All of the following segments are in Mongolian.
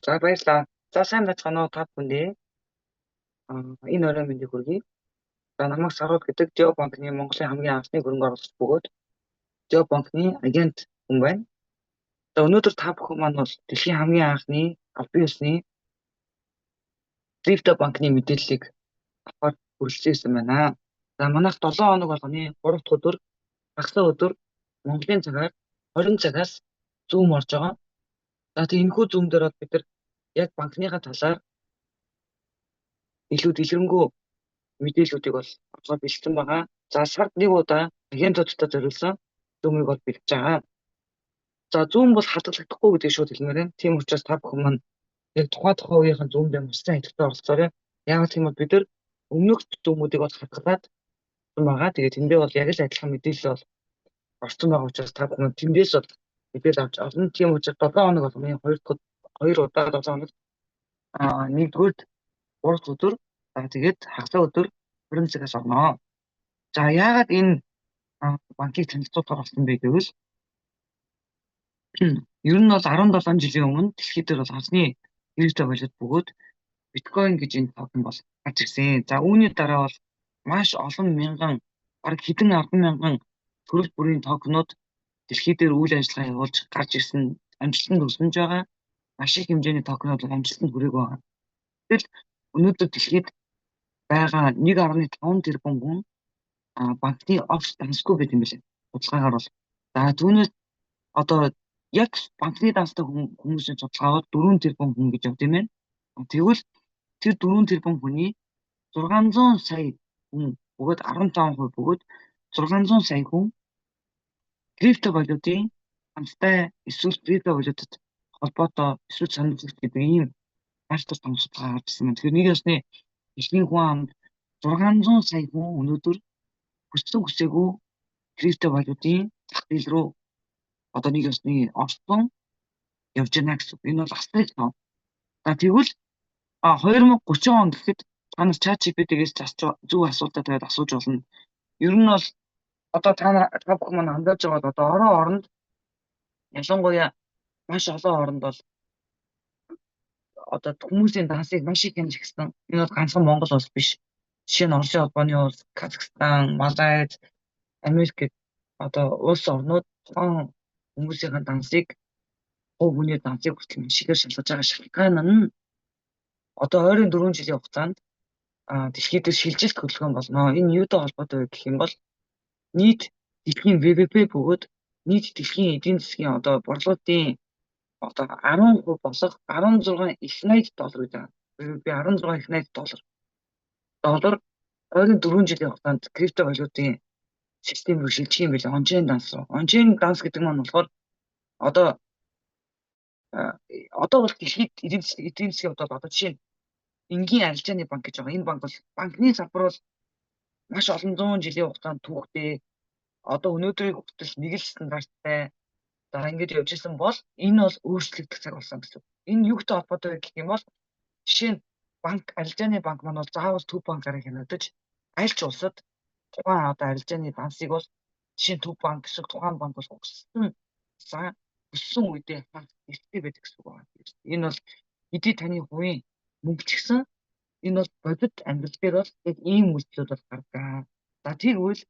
За, баярлалаа. За, сайн байцгаана уу та бүхэндээ. Энэ оройн мэндийг хүргэе. За, намайг Саруул гэдэг, Дио банкны Монголын хамгийн анхны хөрөнгө оруулагч бөгөөд Дио банкны агент хүн байна. За, өнөөдөр та бүхэн маань бол дэлхийн хамгийн анхны албан ёсны крипто банкны мэдээллийг авахар хүрэлцэн байна. За, манайх 7 хоног болгоны 3 дахь өдөр, хагас өдөр Монголын цагаар 20 цагаас Zoom орж байгаа. За, тэгээ энэхүү Zoom дээр бол бид нар яг банкныхаа талаар илүү дэлгэрэнгүй мэдээллүүдийг бол авахар бэлдсэн байгаа. За, сард нэг удаа агентуудад зориулсан Zoom-ыг бол бэлдэж байгаа. За, Zoom бол хадгалагдахгүй гэдгийг шууд хэлмээр байна. Тийм учраас та бүхэн маань яг тухайн тухайн үеийнхэн Zoom дээр маш сайн идэвхтэй оролцоорой. Яагаад гэх юм бол бид нар өмнөх Zoom-уудыг бол хадгалаад байгаа. Тэгээд тэндээ бол яг л адилхан мэдээлэл бол орсон байгаа учраас та бүхэн тэндээс бол мэдээлэл авч олно. Тийм учраас 7 хоног болгоны 2 дахь 2 удаа 7 хоног нэгдүгээр, 3 дахь өдөр, за, тэгээд хагас өдөр 20 цагаас орно. За, яагаад энэ банкыг танилцуулахар болсон бэ гэвэл ер нь бол 17 жилийн өмнө дэлхий дээр бол анхны крипто валют бөгөөд биткойн гэж энэ токен бол гарч ирсэн. За, үүний дараа бол маш олон мянган, бараг хэдэн арван мянган төрөл бүрийн токенууд дэлхий дээр үйл ажиллагаа явуулж гарч ирсэн, амжилтанд хүрсэн ч байгаа. Маш их хэмжээний токенууд амжилтанд хүрээгүй байгаа. Гэтэл өнөөдөр дэлхийд байгаа 1.5 тэрбум хүн банкны огт дансгүй байт юм билээ. Судалгаагаар бол. За, түүнээс одоо яг банкны данстай хүмүүсийн судалгаа бол 4 тэрбум хүн гэж явд юм байна. Тэгвэл тэр 4 тэрбум хүний 600 сая хүн бөгөөд 15% бөгөөд 600 сая хүн крипто валютын данстай эсвэл крипто валютад холбоотой эсвэл сонирхогч гэдэг ийм маш том судалгаа гарч ирсэн байна. Тэгэхээр нэг ёсны дэлхийн хүн амд 600 сая хүн өнөөдөр хүссэн хүсээгүй крипто валютын зах зээл рүү одоо нэг ёсны орсон явж байна гэсэн. Энэ бол асар их тоо. За, тэгвэл 2030 он гэхэд та нар ChatGPT-гээс зөв асуултаа тавиад асууж болно. Ер нь бол одоо та нар, та бүхэн маань анзаарч байгаа бол одоо орон оронд, ялангуяа маш олон оронд бол одоо хүмүүсийн дансыг маш их хянаж эхэлсэн. Энэ бол ганцхан Монгол улс биш. Жишээ нь Оросын холбооны улс, Казахстан, Малайз, Америк гэх одоо улс орнууд тухайн хүмүүсийн дансыг, хувь хүний дансыг хүртэл маш ихээр шалгаж байгаа шалтгаан нь одоо ойрын 4 жилийн хугацаанд дэлхийд дээр шилжилт хөдөлгөөн болно. Энэ юутай холбоотой вэ гэх юм бол нийт дэлхийн ВВП бөгөөд нийт дэлхийн эдийн засгийн одоо борлуулалтын одоо 10% болох 16 их 80 доллар гэж байгаа. ВВП 16 их 80 доллар. Доллар ойрын 4 жилийн хугацаанд крипто валютын систем рүү шилжих юм билээ. On-chain данс руу. On-chain данс гэдэг маань болохоор одоо бол дэлхийд эдийн засгийн хувьд бол одоо жишээ нь энгийн арилжааны банк гэж байгаа. Энэ банк бол банкны салбар бол маш олон зуун жилийн хугацаанд түүхтэй, одоо өнөөдрийг хүртэл нэг л стандарттай, за, ингэж явж исэн бол энэ бол өөрчлөгдөх цаг болсон гэсэн. Энэ юутай холбоотой вэ гэх юм бол жишээ нь банк, арилжааны банк маань бол заавал төв банкаараа хянагдаж, аль ч улсад тухайн одоо арилжааны дансыг бол жишээ нь төв банк эсвэл тухайн банк бол хүссэн за хүссэн үедээ хаах эрхтэй байдаг гэсэн үг байна. Энэ бол хэдий таны хувийн мөнгө ч гэсэн энэ бол бодит амьдрал дээр бол яг ийм үйлдэлүүд бол гардаг. За, тэгвэл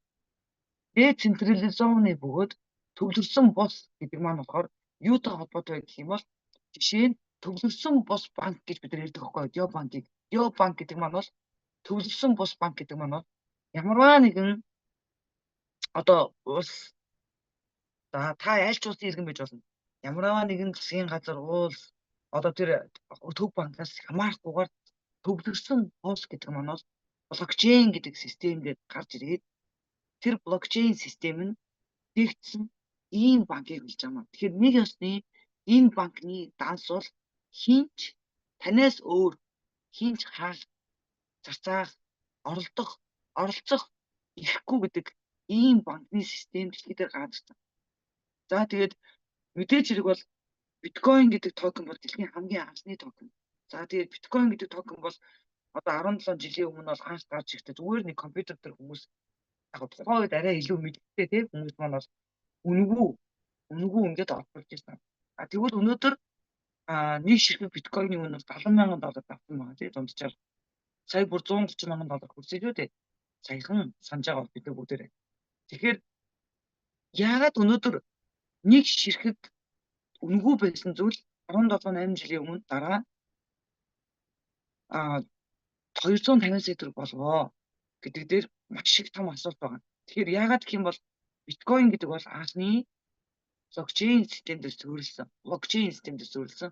децентрализованы бөгөөд төвлөрсөн бус гэдэг маань болохоор юутай холбоотой вэ гэх юм бол жишээ нь төвлөрсөн бус банк гэж бид нар ярьдаг байхгүй юу? Дио банкыг. Дио банк гэдэг маань бол, төвлөрсөн бус банк гэдэг маань бол ямарваа нэгэн одоо улс, за, та аль ч улсын иргэн байж болно. Ямарваа нэгэн засгийн газар, улс, одоо тэр төв банкаас хамаарахгүйгээр төвлөрсөн бус гэдэг маань бол блокчейн гэдэг системээр гарч ирээд тэр блокчейн систем нь нэгдсэн ийм банкыг хэлж байгаа юм. Тэгэхээр нэг ёсны энэ банкны данс бол хэн ч танаас өөр хэн ч хаах, зарцаах, оролдох, оролцох эрхгүй гэдэг ийм банкны систем дэлхий дээр гарч ирсэн. За, тэгээд мэдээж хэрэг бол биткойн гэдэг токен бол дэлхийн хамгийн анхны токен. За, тэгээд биткойн гэдэг токен бол одоо 17 жилийн өмнө бол анх гарч ирэхдээ зүгээр нэг компьютер дээр хүмүүс яг тухайн үед арай илүү мэддэг тийм хүмүүс маань бол үнэгүй үнэгүй ингээд олдож ирсэн. А тэгвэл өнөөдөр Нэг ширхэг биткойны үнэ бол 70,000 доллар давсан байгаа тийм дунджаар. Сая бүр 130 мянган доллар хүрсэн шүү дээ. Саяхан санаж байгаа бид нар бүгдээрээ. Тэгэхээр яагаад өнөөдөр нэг ширхэг үнэгүй байсан зүйл 17 8 жилийн өмнө дараа 250 сая төгрөг болвоо гэдэг дээр маш их том асуулт байгаа. Тэгэхээр яагаад гэх юм бол биткойн гэдэг бол анхны блокчейн систем дээр суурилсан, блокчейн систем дээр суурилсан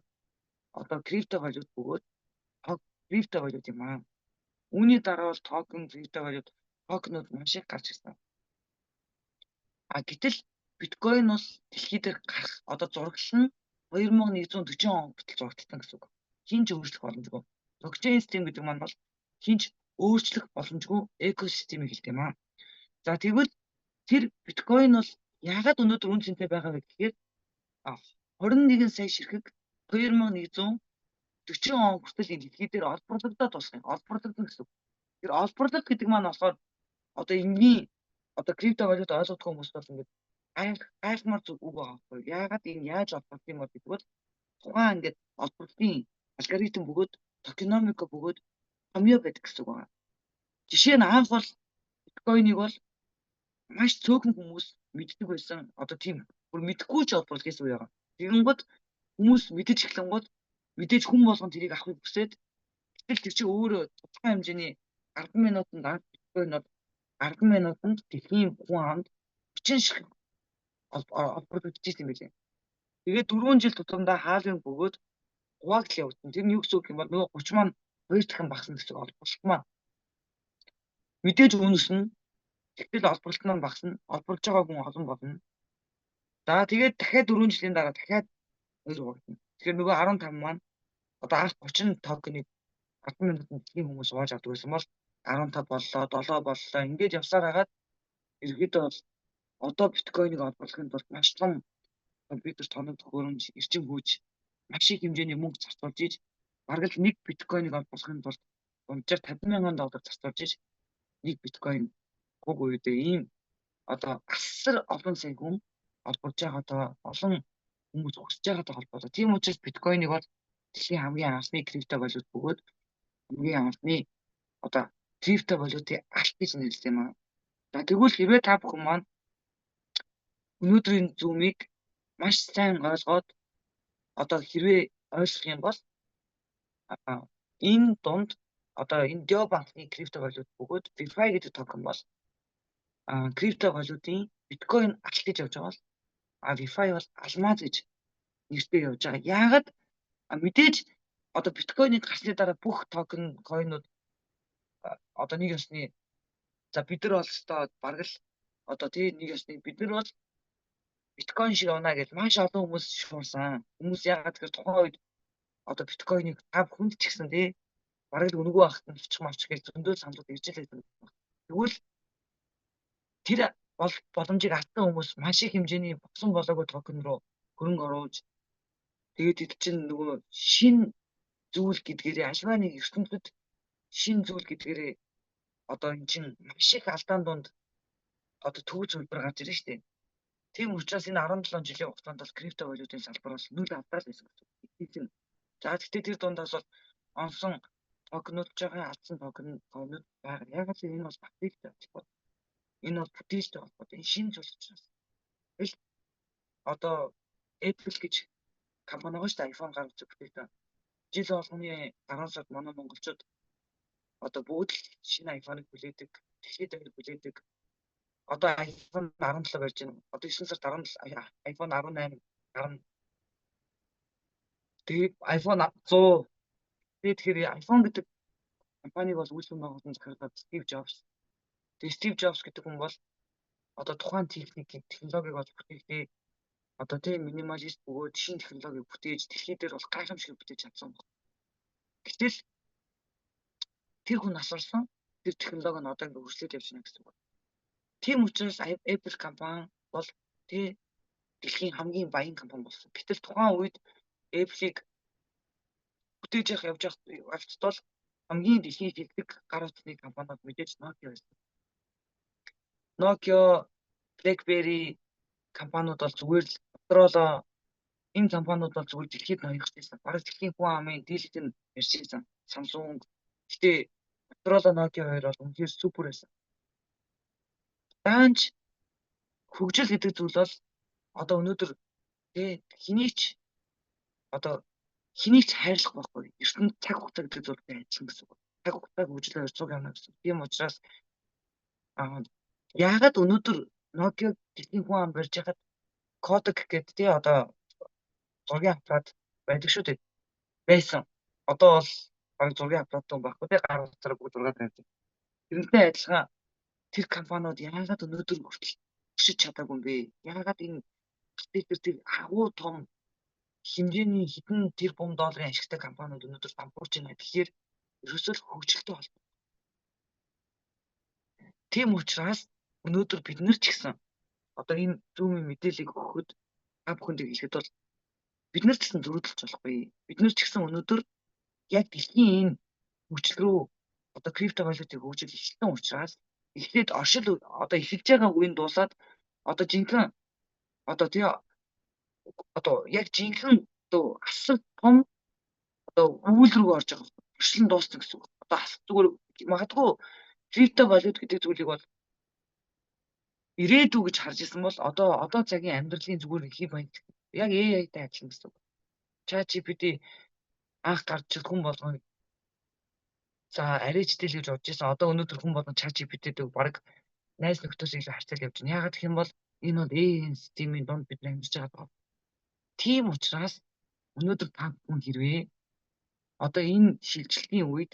одоо криптовалют бөгөөд криптовалют юм аа. Үүний дараа бол токен, криптовалют, токенууд маш их гарч ирсэн. А гэтэл биткойн бол дэлхий дээр гарах одоо зураглал нь 2140 он хүртэл зурагдсан гэсэн үг. Хэн ч өөрчлөх боломжгүй. Блокчейн систем гэдэг маань бол хэн ч өөрчлөх боломжгүй экосистемийг хэлдэг юм аа. За, тэгвэл тэр биткойн бол яагаад өнөөдөр үнэ цэнтэй байгаа вэ гэхээр 21 сая ширхэг 2140 он хүртэл энэ дэлхий дээр олборлогдоод дуусах юм. Олборлогдно гэсэн үг. Тэр олборлолт гэдэг маань болохоор одоо энгийн одоо криптовалют ойлгохгүй хүмүүс бол ингээд гайхмаар үг байгаа байхгүй. Яагаад энэ яаж олборлох юм бол гэдэг бол тухайн ингээд олборлолтын алгоритм бөгөөд токеномика бөгөөд томьёо байдаг гэсэн үг байна. Жишээ нь анх бол биткойныг бол маш цөөхөн хүмүүс мэддэг байсан. Одоо тийм бүр мэдэхгүй ч олборлох гэсэн үе байгаа. Тэгэнгүүт хүмүүс мэдэж эхлэнгүүт мэдээж хүн болгон тэрийг авахыг хүсээд, гэтэл тэр чинь өөрөө тодорхой хэмжээний 10 минутанд анх биткойн бол 10 минутанд дэлхийн хүн амд 30 ширхэг олборлогдож юм билээ. Тэгээд 4 жил тутамдаа halving бөгөөд хуваагдал явагдана. Тэр нь юу гэсэн үг юм бол нөгөө 30 маань хоёр дахин багасна гэсэн олборлолт маань. Мэдээж үнэ өснө. Тэгтэл олборлолт маань багасна. Олборлож байгаа хүн олон болно. За, тэгээд дахиад 4 жилийн дараа дахиад хоёр хуваагдана. Тэгэхээр нөгөө 15 маань одоо анх 30 токеныг 10 минутанд дэлхийн хүмүүс хувааж авдаг байсан бол 15 боллоо, 7 боллоо. Ингээд явсаар хагаад ерөөдөө бол одоо биткойныг олборлохын тулд маш том компьютер тоног төхөөрөмж, эрчим хүч, маш их хэмжээний мөнгө зарцуулж иж бараг л нэг биткойныг олборлохын тулд дунджаар 50 мянган доллар зарцуулж иж нэг биткойн гуг үедээ ийм одоо асар олон сая хүн олборлож байгаатай, олон хүмүүс хүсэж байгаатай холбоотой. Тийм учраас биткойныг бол дэлхийн хамгийн анхны криптовалют бөгөөд хамгийн анхны одоо криптовалютын алт гэж нэрлэдэг юм аа. За, тэгвэл хэрвээ та бүхэн маань өнөөдрийн Zoom-ыг маш сайн ойлгоод одоо хэрвээ ойлгох юм бол энэ дунд одоо энэ Dio банкны криптовалют бөгөөд WeFi гэдэг токен бол криптовалютын биткойн алт гэж явж байгаа бол WeFi бол алмаз гэж нэртэй явж байгаа. Яагаад мэдээж одоо биткойныг гарсны дараа бүх токен coin ууд одоо нэг ёсны за бид нар бол ёстой бараг л одоо тий нэг ёсны бид нар бол биткойн шиг явна гэж маш олон хүмүүс шуурсан. Хүмүүс яагаад гэхээр тухайн үед одоо биткойныг та бүхэнд ч гэсэн тий бараг л үнэгүй байхад нь авчих марчих гэж зөндөө саналууд ирж л байсан. Тэгвэл тэр бол боломжийг алдсан хүмүүс маш их хэмжээний болсон болоогүй токен руу хөрөнгө оруулж, тэгээд хэд чинь нөгөө шинэ зүйл гэдгээрээ альва нэг ертөнцид шинэ зүйл гэдгээрээ одоо эн чинь маш их алдаан дунд одоо төвөж хөлбөр гарч ирнэ шүү дээ. Тийм учраас энэ 17 жилийн хугацаанд бол криптовалютын салбар бол нүл алдаал байсан гэсэн. За, гэхдээ тэр дундаас бол онсон токенууд жоохон алдсан токен coin ууд байгаа. Яг л энэ бол бүтээлтэй холбоотой. Энэ бол бүтээлтэй холбоотой. Энэ шинэ зүйл учраас. Тэгэл одоо Apple гэж компани байгаа шүү дээ, iPhone гаргаж бүтээлтэй. Жил болгоны 10 сард манай монголчууд одоо бүгд л шинэ iPhone-ыг хүлээдэг, дэлхийд даяар хүлээдэг. Одоо iPhone 17 барьж байна. Одоо 9 сард 17 iPhone 18 гарна. Тэгээд iPhone 100. Тэгээд тэгэхээр iPhone гэдэг компаниг бол үйлчлэн байгуулсан захирал Стив Джобс. Тэгээд Стив Джобс гэдэг хүн бол одоо тухайн техникийг, технологиг бол бүтээхдээ одоо тийм минималист бөгөөд шинэ технологиг бүтээж дэлхий дээр бол гайхамшиг бүтээж чадсан байна. Гэтэл тэр хүн нас барсан, тэр технологи нь одоо ингээ хөрслөд явж байна гэсэн үг. Тийм учраас Apple компани бол тий дэлхийн хамгийн баян компани болсон. Гэтэл тухайн үед Apple-ийг бүтээж явах явж явах бол хамгийн дэлхийн шилдэг гар утасны компаниуд мэдээж Nokia байсан. Nokia, BlackBerry компаниуд бол зүгээр л Motorola Энэ компаниуд бол зүгээр дэлхийд ноёрхож байсан. Бараг дэлхийн хүн амын дийлэнх нь ярьж байсан. Samsung. Гэтэ Motorola, Nokia хоёр бол үнэхээр супер байсан. Даанч хөгжил гэдэг зүйл бол одоо өнөөдөр тий хэний ч одоо хэнийг ч хайрлах байхгүй. Ертөнд цаг хугацаа гэдэг зүйлтэй адилхан гэсэн үг. Цаг хугацааг хөгжил хоёр явна гэсэн. Тийм учраас яагаад өнөөдөр Nokia дэлхийн хүн ам барьж яхад Kodak гэдэг тий одоо зургийн аппарат байдаг шүү дээ. Байсан. Одоо бол бараг зургийн аппарат байхгүй тий, гар утсаараа бүгд зураг тавьдаг. Тэрнтэй адилхан тэр компаниуд яагаад өнөөдөр хүртэл өшөж чадаагүй юм бэ? Яагаад энэ тэр тэр агуу том хэмжээний хэдэн тэрбум долларын ашигтай компаниуд өнөөдөр дампуурч байна гэхээр ерөөсөө л хөгжилтэй холбоо. Тийм учраас өнөөдөр бид нар ч гэсэн одоо энэ Zoom-ийн мэдээллийг өгөхөд та бүхэнд хэлэхэд бол бид нар ч гэсэн зөрүүдлж болохгүй. Бид нар ч гэсэн өнөөдөр яг дэлхийн энэ хөгжил рүү одоо криптовалютын хөгжил эхэлсэн учраас эхлээд оршил одоо эхэлж байгаа үеийн дуусаад одоо жинхэнэ одоо тий одоо яг жинхэнэ одоо асар том одоо үйл рүү орж байгаа. Оршил нь дуусна гэсэн үг. Одоо асар зүгээр магадгүй криптовалют гэдэг зүйлийг бол ирээдүй гэж харж исэн бол одоо цагийн амьдралын зүгээр хий баян яг AI-тай адилхан гэсэн үг. ChatGPT анх гарч ирэх хүн болгоно за арайчтай л гэж бодож исэн. Одоо өнөөдөр хүн болгон ChatGPT-тэй баг найз нөхдөс илүү харьцал явж байна. Яагаад гэх юм бол энэ бол AI системийн дунд бид амьдарч байгаа. Тийм учраас өнөөдөр та бүхэн хэрвээ одоо энэ шилжилтийн үед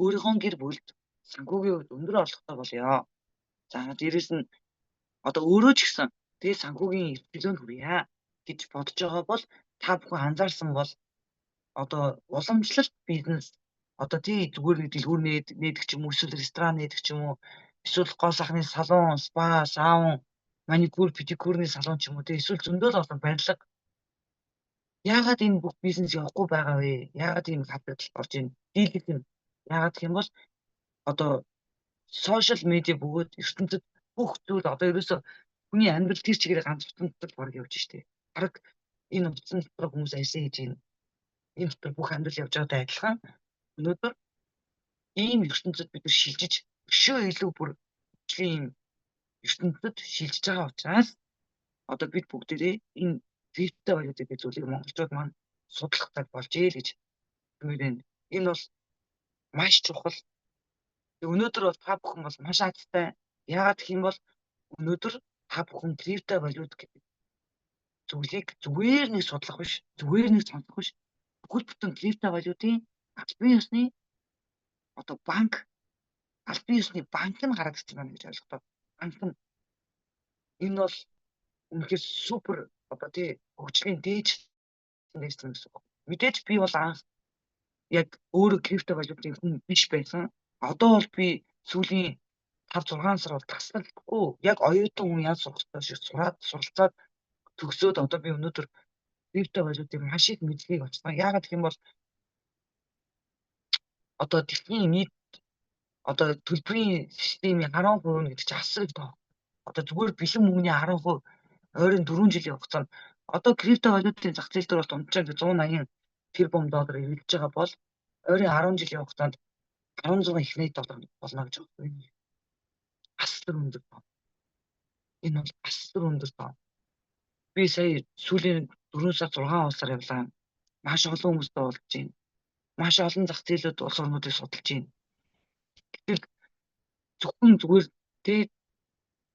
өөрийнхөө гэр бүлд санхүүгийн хувьд өндөр орлоготой болёо. За дээрэс нь одоо өөрөө ч гэсэн тэгээ санхүүгийн эрх хүрье гэж бодож байгаа бол та бүхэн анзаарсан бол одоо уламжлалт бизнес одоо тий зүгээр нэг дэлгүүр нээдэг ч юм уу, эсвэл ресторан нээдэг ч юм уу, эсвэл гоо сайхны салон, спа, саун, маникюр, педикюрны салон ч юм уу тий эсвэл зөндөл олон барилга. Яагаад энэ бүх бизнес явахгүй байгаа вэ? Яагаад ийм хадгалт орж ийн? Дийлэх нь яагаад гэх юм бол одоо сошиал медиа бөгөөд ертөнцид бүх зүйл одоо ерөөсө хүний амьдрал тэр чигээр ганц утсан дотор бараг явж штэ. Бараг энэ утсан дотор хүмүүс ажиллаа хийж байна. Энэ дотор бүх амьдрал явж байгаатай адилхан өнөөдөр ийм ертөнцид бид нар шилжиж өшөө илүү бүр хөгжлийн ийм ертөнцид шилжиж байгаа учраас одоо бид бүгдээрээ энэ криптовалют гэдэг зүйлийг монголчууд маань судлах цаг болж ээ л гэж хэлмээр байна. Энэ бол маш чухал. Өнөөдөр бол та бүхэн бол маш азтай. Яагаад гэх юм бол өнөөдөр та бүхэн криптовалют гэдэг зүйлийг зүгээр нэг судлах биш, зүгээр нэг сонсох биш. Бүхэл бүтэн криптовалютын албан ёсны одоо банк, албан ёсны банк нь гараад ирсэн байна гэж ойлгох. Банк нь энэ бол үнэхээр супер одоо тий хөгжлийн дээж гэсэн үг. Мэдээж би бол анх яг өөрөө криптовалютын хүн биш байсан. Одоо бол би сүүлийн 5 6 сар бол таслахгүй яг оюутан хүн яаж сурах ёстой шиг сураад суралцаад төгсөөд одоо би өнөөдөр криптовалютын маш их мэдлэгийг олсон. Яагаад гэх юм бол одоо дэлхийн нийт одоо төлбөрийн системийн 10% нь гэдэг чинь асар их тоо. Одоо зүгээр бэлэн мөнгөний 10% ойрын 4 жилийн хугацаанд одоо криптовалютын зах зээл дээр бол дунджаар 180 тэрбум доллар эргэлдэж байгаа бол ойрын 10 жилийн хугацаанд 16 их найд доллар болно гэж байна. Асар өндөр тоо. Энэ бол асар өндөр тоо. Би сая сүүлийн 4 сар 6 сар явлаа. Маш олон хүмүүстэй уулзж байна. Маш олон зах зээлүүд улс орнуудыг судалж байна. Гэтэл зөвхөн зүгээр тэ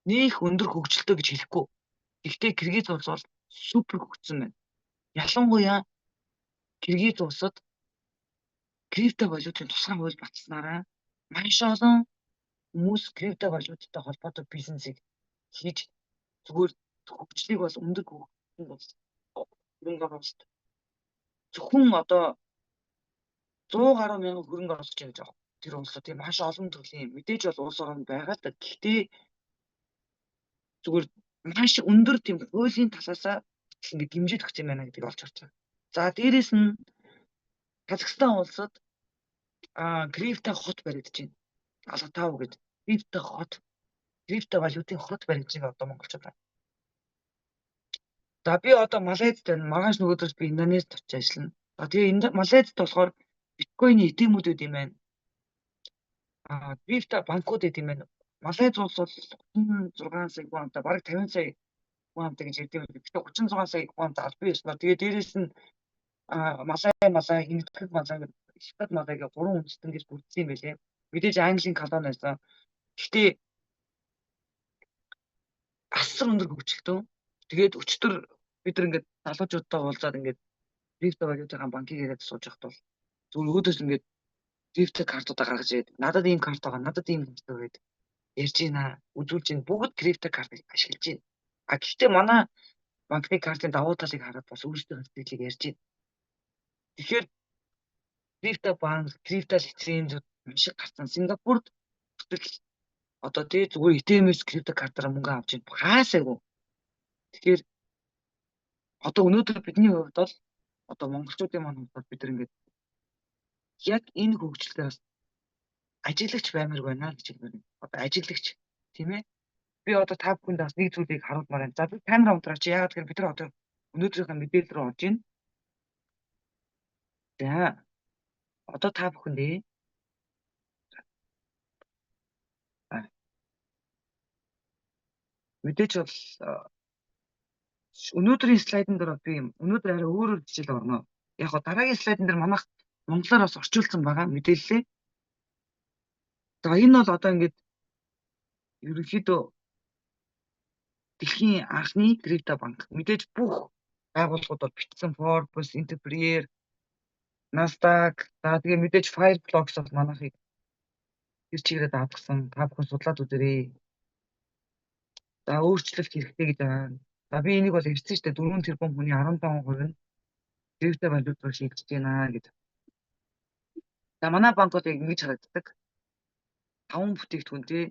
нөх өндөр хөгжилтэй гэж хэлэхгүй. Гэхдээ Киргиз улс бол супер хөгжсөн байна. Ялангуяа Киргиз улсад криптовалютын тусгай хууль баталснараа маш олон хүмүүс криптовалюттай холбоотой бизнесийг хийж зүгээр хөгжлийг бол өндөр хөгжсөн бол хөрөнгө оруулалт зөвхөн одоо 100 гаруй мянган хөрөнгө оруулагч гэж байгаа. Тэр улсад тийм маш олон төрлийн мэдээж бол улс орон байгаа л да. Гэхдээ зүгээр маш өндөр тийм хуулийн талаасаа ингээд дэмжиж өгч юм байна гэдгийг олж харж байгаа. За дээрэс нь Казахстан улсад крипто хот баригдаж байна. Алатау гэдэг крипто хот, крипто валютын хот баригдаж байгаа одоо монголчуудаа. За, би одоо Малайзд байна. Маргааш нөгөөдөөс би Индонезид очиж ажиллана. За, тэгээ энэ Малайзд болохоор биткойны ATM-үүд юм байна. Крипто банкуд байт юм байна. Малайз улс бол 36 сая хүн амтай, бараг 50 сая хүн амтай гэж ярьдаг юм. Гэхдээ 36 сая хүн амтай албан ёсноор тэгээ дээрэс нь Малай, Малай, Энэтхэг Малай, Хятад Малай гэх гурван үндэстэн гэж бүрдсэн юм байлээ. Мэдээж Английн колони байсан. Гэхдээ асар өндөр хөгжилтөө. Тэгээд өчтөр бид нар ингээд залуучуудтай уулзаад, ингээд крипто валютын банкыг яриад сууж байхад бол зүгээр өөдөөс ингээд крипто картуудаа гаргаж ирээд, надад ийм карт байгаа, надад ийм карт байгаа гэд ярьж байна, үзүүлж байна. Бүгд крипто картыг ашиглаж байна. А гэхдээ манай банкны картын давуу талыг хараад бас өөрсдийнхөө сэтгэлийг ярьж байна. Тэгэхээр крипто банк, крипто лицензүүд маш их гарсан. Сингапурт хүртэл одоо тий зүгээр ATM-ээс крипто картаараа мөнгө авч байна. Хаасаагүй. Тэгэхээр одоо өнөөдөр бидний хувьд бол, одоо монголчуудын маань хувьд бол бид нар ингээд яг энэ хөгжилтэй бас ажиглагч баймаар байна гэж хэлмээр байна. Одоо ажиглагч, тийм ээ. Би одоо та бүхэнд бас нэг зүйлийг харуулмаар байна. За, би камера унтраач. Яагаад гэхээр бид нар одоо өнөөдрийнхөө мэдээлэл рүү орж байна. За, одоо та бүхэндээ мэдээж бол өнөөдрийн слайдан дээр би өнөөдөр арай өөрөөр хичээл орно. Яг го дараагийн слайдан дээр манайх монголоор бас орчуулсан байгаа мэдээллээ. За, энэ бол одоо ингээд ерөнхийдөө дэлхийн анхны крипто банк. Мэдээж бүх байгууллагууд бол бичсэн: Forbes, Entrepreneur, Nasdaq, за, тэгээ мэдээж Fireblocks бол манайхыг тэр чигээрээ даатгсан. Та бүхэн судлаад үзээрэй. За, өөрчлөлт хэрэгтэй гэж байгаа. За, би энийг бол ярьсан шүү дээ. 4 тэрбум хүний 15% нь крипто валют руу шилжиж байна гэдэг. За, манай банк бол яг ингэж харагддаг. Таван бүтээгдэхүүнтэй.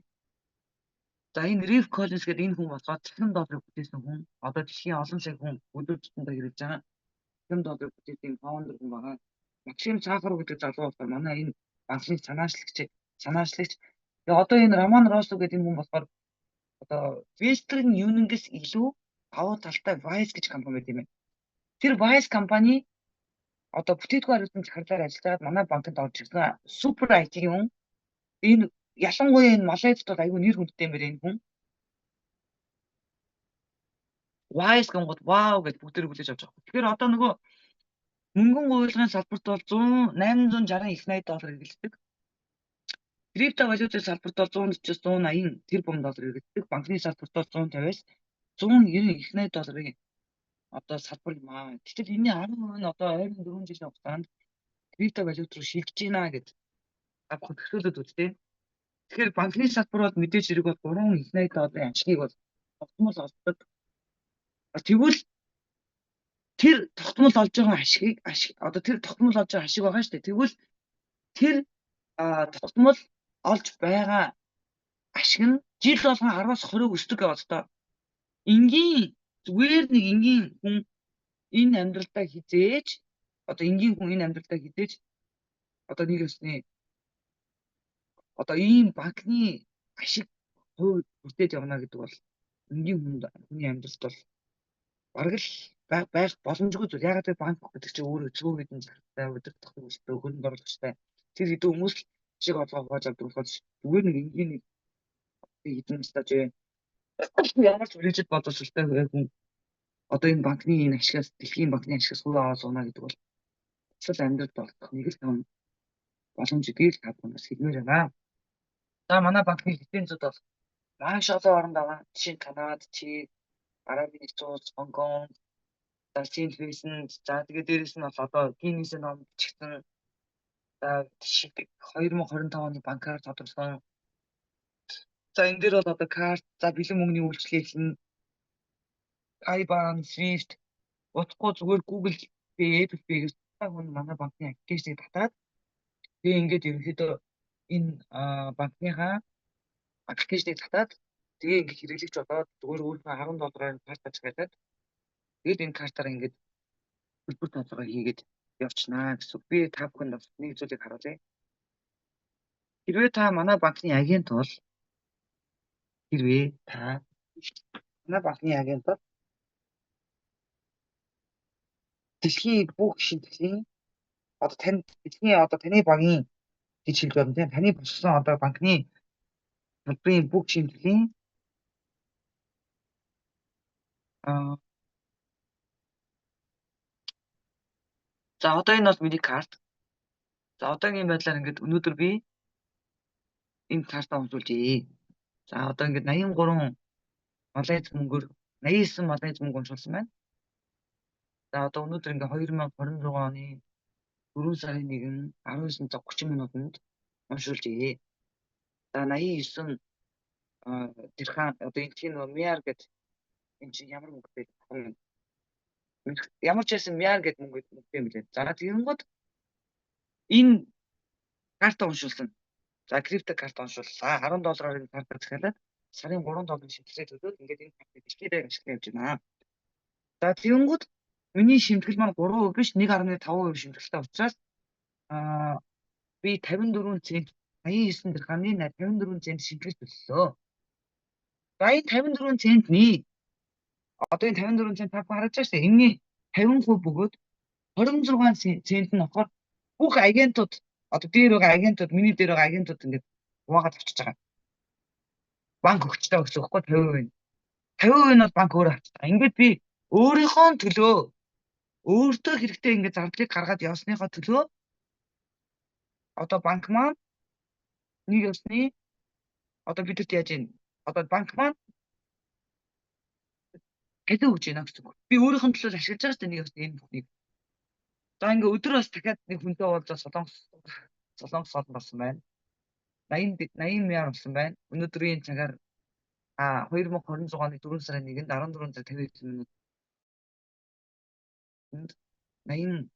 За, энэ Rip Collins гэдэг энэ хүн болохоор цахим долларыг бүтээсэн хүн. Одоо дэлхийн олон сая хүн өдөр тутамдаа хэрэглэж байгаа цахим долларыг бүтээсэн founder хүн байгаа. Максим Сахаров гэдэг залуу болохоор манай энэ банкны санаачлагч. Тэгээ одоо энэ Роман Росо гэдэг энэ хүн болохоор одоо Western Union-гээс илүү давуу талтай Wise гэж компани байт юм байна. Тэр Wise компани одоо бүтээгдэхүүн хариуцсан захирлаар ажиллаж байгаад манай банкнд орж ирсэн. Супер IT-ийн хүн. Энэ ялангуяа энэ Малайзд бол айгүй нэр хүндтэй юм байна энэ хүн. Wise гэнгүүт вау гэж бүгдээр хүлээж авч байгаа. Тэгэхээр одоо нөгөө мөнгөн гуйлгын салбарт бол 100 860 их 80 доллар хэрэглэдэг. Крипто валютын салбарт бол 140-оос 180 тэрбум доллар хэрэглэдэг. Банкны салбарт бол 150-аас 190 их 80 долларын одоо салбар юм аа. Гэтэл энэний 10% нь одоо ойрын 4 жилийн хугацаанд крипто валют руу шилжиж байна гэж та бүхэн төсөөлөд үзтээ. Тэгэхээр банкны салбар бол мэдээж хэрэг бол 3 их 80 долларын ашгийг бол тогтмол олдог. Тэгвэл тэр тогтмол олж байгаа ашигыг, ашиг, одоо тэр тогтмол олж байгаа ашиг байгаа шүү дээ. Тэгвэл тэр тогтмол олж байгаа ашиг нь жил болгон 10-аас 20 өсдөг гэж боддоо. Энгийн, зүгээр нэг энгийн хүн энэ амьдралдаа хизээж, одоо энгийн хүн энэ амьдралдаа хизээж одоо нэг ёсны одоо ийм банкны ашиг хувь хүртээд явна гэдэг бол энгийн хүнд, хүний амьдралд бол бараг л байх боломжгүй зүйл. Яагаад гэвэл банк гэдэг чинь өөрөө цөөн хэдэн захиралтай, удирдах зүйлтэй, хөрөнгө оруулагчтай тэр хэдэн хүмүүс л ашиг олгоо хувааж авдаг болохоор зүгээр нэг энгийн нэг хэдэн настай ч ямар ч мэргэжил боловсролтой хүн одоо энэ банкны энэ ашигаас, дэлхийн банкны ашигаас хувь аваад сууна гэдэг бол асал амьдралд болох нэг л том боломж гэдгийг та бүхэн хэлмээр байна. За, манай банкны лицензүүд бол маш олон оронд байгаа. Жишээ нь Канада, Чили, Арабын Нэгдсэн Улс, Хонконг, за, Сент Винсент, за, тэгээ дээрэс нь бол одоо Гиннесийн ном бичигдсэн, за, 2025 оны банкар тодорсон. За, энэ дээр бол одоо карт, за, бэлэн мөнгөний үйлчилгээ эхэлнэ. IBAN, SWIFT утгагүй зүгээр Google Pay, Apple Pay-гээс та хүн манай банкны application ийг татаад, тэгээ ингээд ерөнхийдөө энэ банкныхаа application ийг татаад, тэгээ ингээд хэрэглэгч болоод зүгээр өөрийнхөө 10 доллараар карт ашиглаад, тэгээд энэ картаар ингээд төлбөр тооцоогоо хийгээд явчихнаа гэсэн үг. Би та бүхэнд бас нэг зүйлийг харуулъя. Хэрвээ та манай банкны агент бол, хэрвээ та манай банкны агент бол Дэлхийн бүх шимтгэлийн одоо тань дэлхийн одоо таны багийн гэж хэлж байна тийм, таны босгосон одоо банкны салбарын бүх шимтгэлийн за одоо энэ бол миний карт. За одоогийн байдлаар ингээд өнөөдөр би энэ картаа уншуулжээ. За одоо ингээд 83 Малайз мөнгөөр 89 Малайз мөнгө уншуулсан байна. За одоо өнөөдөр ингээд 2026 оны 4 сарын 1 19 цаг 30 минутанд уншуулжээ. За 89 дирхам, одоо энэ чинь нөгөө миар гэдэг энэ чинь ямар мөнгө бэ? Ямар ч байсан миар гэдэг мөнгө юм билээ. За тэгэнгүүт энэ карта уншуулсан. За крипто карт уншууллаа. 10 доллараар энэ картаа захиалаад сарын 3 долларын шимтгэлээ төлөөд ингээд энэ картыг дэлхийд ашиглаж явж байна. За тэгэнгүүт миний шимтгэл маань 3% биш, 1.5% шимтгэлтэй учраас би 54 цент 89 дирхамны 54 цент шимтгэл төллөө. За энэ 54 центний одоо энэ 54 цент та бүхэн харж байгаа шүү дээ. Энэний 50% бөгөөд 26 цент нь болохоор бүх агентууд, одоо дээр байгаа агентууд, миний дээр байгаа агентууд ингээд хуваагаад авчиж байгаа. Банк өгчтэй гэсэн үг байхгүй 50%. 50% нь бол банк өөрөө авчиж байгаа. Ингээд би өөрийнхөө төлөө өөртөө хэрэгтэй ингээд зардлыг гаргаад явсныхаа төлөө одоо банк маань нэг ёсны одоо бидэрт яаж юм, одоо банк маань цалин өгч байна гэсэн үг. Би өөрийнх нь төлөө ашиглаж байгаа шүү дээ нэг ёсны энэ бүхнийг. За ингээ өдөр бас дахиад нэг хүнтэй уулзаад Солонгос олон болсон байна. 80 мяар болсон байна. Өнөөдрийн цагаар 2026 оны 4 сарын 1-нд 14 цаг 59 минутанд 80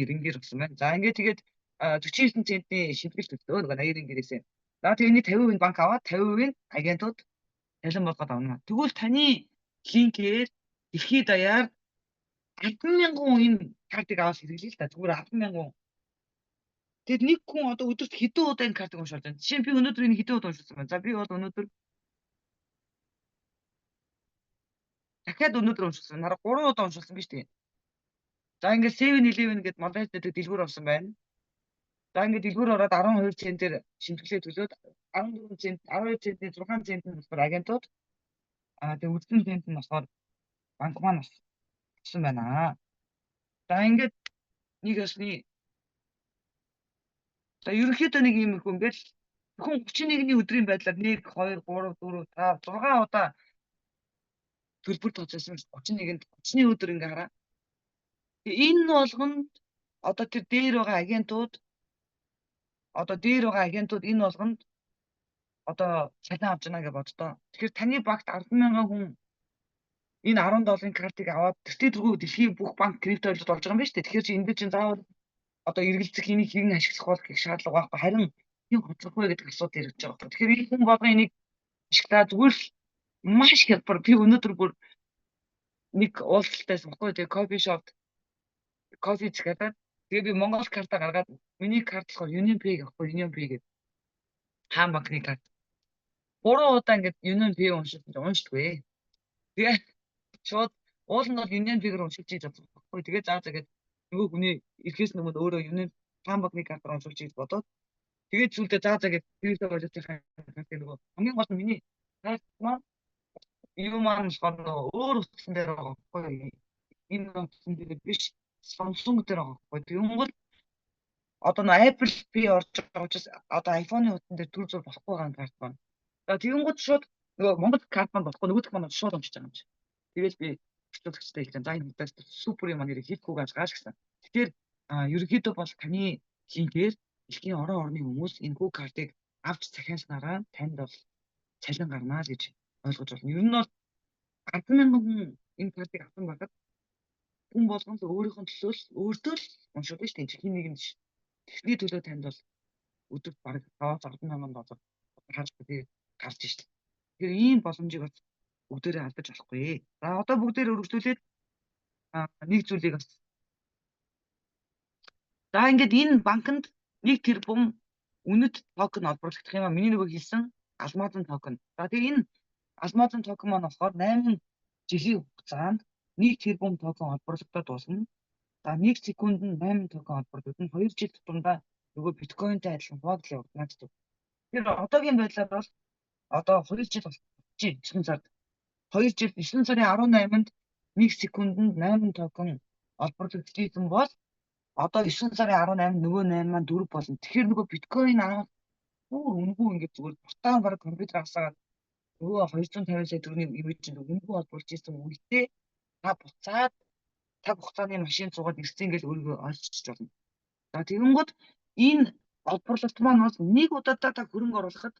рингер болсон байна. За ингээд тэгээд 49 центний шимтгэл төлөө нөгөө 80 рингерээсээ. За тэгээд энэ 50% нь банк аваад 50% нь агентууд цалин болгоод авна. Тэгвэл таны линкээр дэлхийд даяар 10,000 хүн энэ картыг аваад хэрэглэе л та. Зүгээр 10,000. Тэгэд нэг хүн одоо өдөрт хэдэн удаа энэ картыг уншуулж байна. Жишээ нь би өнөөдөр энэ хэдэн удаа уншуулсан байна. За би бол өнөөдөр дахиад өнөөдөр уншуулсан. Нараа 3 удаа уншуулсан биз дээ. За ингээд 7-Eleven гээд Малайз гэдэг дэлгүүр орсон байна. За ингээд дэлгүүр ороод 12 центээр шимтгэлээ төлөөд 14 цент, 12 центний 6 цент нь болохоор агентууд, тэгээ үдсэн цент нь болохоор банк маань бас авсан байна. За ингээд нэг ёсны за ерөнхийдөө нэг юм их ингээд хүн 31-ний өдрийн байдлаар 1 2 3 4 5 6 удаа төлбөр тооцоолсон 31-нд 30-ны өдөр ингээ хараа. Энэ болгонд одоо тэр дээр байгаа агентууд, одоо дээр байгаа агентууд энэ болгонд одоо цалин авч байна гэж боддоо. Тэгэхээр таны багт 10,000 хүн энэ 10 долларын картыг аваад тэртээ тэргүй дэлхийн бүх банк крипто валют болж байгаа юм байна шүү дээ. Тэгэхээр чи энэ дээр чинь заавал одоо эргэлзэх, энийг хэрхэн ашиглах бол гэх шаардлага байхгүй. Харин хэн хоцрох вэ гэдэг асуудал яригдж байгаа байхгүй. Тэгэхээр энэ хүн болгон энийг ашиглаа зүгээр л маш хялбар. Би өнөөдөр бүр нэг уулзалтайсан байхгүй. Тэгээ кофе шопт кофе захиалаад тэгээ би Монгол карта гаргаад, миний карт болохоор Union Pay гэхгүй, Union Pay гэдэг хаан банкны карт. 3 удаа ингээд Union Pay уншиж уншдаггүй. Тэгээ шууд уул нь бол Union Pay-гээр уншиж хийж бодсон байхгүй. Тэгээ заа заа гээд нөгөө хүний ирэхээс өмнө өөрөө Union хаан банкны картаар уншуулж хийж бодоод тэгээд зүйлдээ заа заа гээд крипто валютын картыг нөгөө хамгийн гол нь миний карт маань юу маань болохоор нөгөө өөр утсан дээр байгаа байхгүй. Энэ утсан дээр биш, Samsung дээр байгаа байхгүй. Тэгэнгүүт одоо нөгөө Apple Pay орж байгаа учраас одоо iPhone-ы утсан дээр төр зур болохгүй байгаа карт байна. За тэгэнгүүт шууд нөгөө Монгол карт маань болохгүй, нөгөөх маань шууд уншиж байгаа юм чи. Тэгэл би орчуулагчтай хэлсэн. За энэ худаас супер юм нэрийг хийхгүй гэж гааш гэсэн. Тэгэхээр ерөнхийдөө бол таны линкээр дэлхийн орон орны хүмүүс энэ хүү картыг авч захиалснараа танд бол цалин гарнаа л гэж ойлгож байна. Ер нь бол 10,000 хүн энэ картыг авсан байхад хүн болгон л өөрийнх нь төлөө л өөртөө л уншуулна шүү дээ. Хин нэг нь биш. Тэгсний төлөө танд бол өдөрт бараг 5-аас 10,000 доллар харж гарч шít. Тэгэхээр ийм боломжийг бас бүгдээрээ алдаж болохгүй. За одоо бүгдээрээ өргөжлүүлээд нэг зүйлийг бас. За ингээд энэ банкнд 1 тэрбум үнэт токен олборлогдох юм а. Миний нөгөө хэлсэн алмазын токен. За тэгээ энэ алмазын токен маань болохоор 8 жилийн хугацаанд 1 тэрбум токен олборлогдоод дуусна. За, 1 секундэд 8 токен олборлогдоно. 2 жил тутамдаа нөгөө биткойнтой адилхан хуваагдал явагдана гэсэн. Тэгэхээр одоогийн байдлаар бол одоо 2 жил болчих 9 сард. 2 жил 9 сарын 18-нд 1 секундэд 8 токен олборлогдчихсэн бол одоо 9 сарын 18-нд нөгөө 8 маань 4 болно. Тэгэхээр нөгөө биткойн анх бүр үнэгүй ингээд зүгээр бутаан бараг компьютер авсагаад нөгөө 250 сая төгрөгийн имижинд үнэгүй олборлож исэн үедээ та буцаад цаг хугацааны машин суугаад ирсэн гэж өөрийгөө ойлгочих болно. За, тэгэнгүүт энэ олборлолт маань бол нэг удаадаа та хөрөнгө оруулахад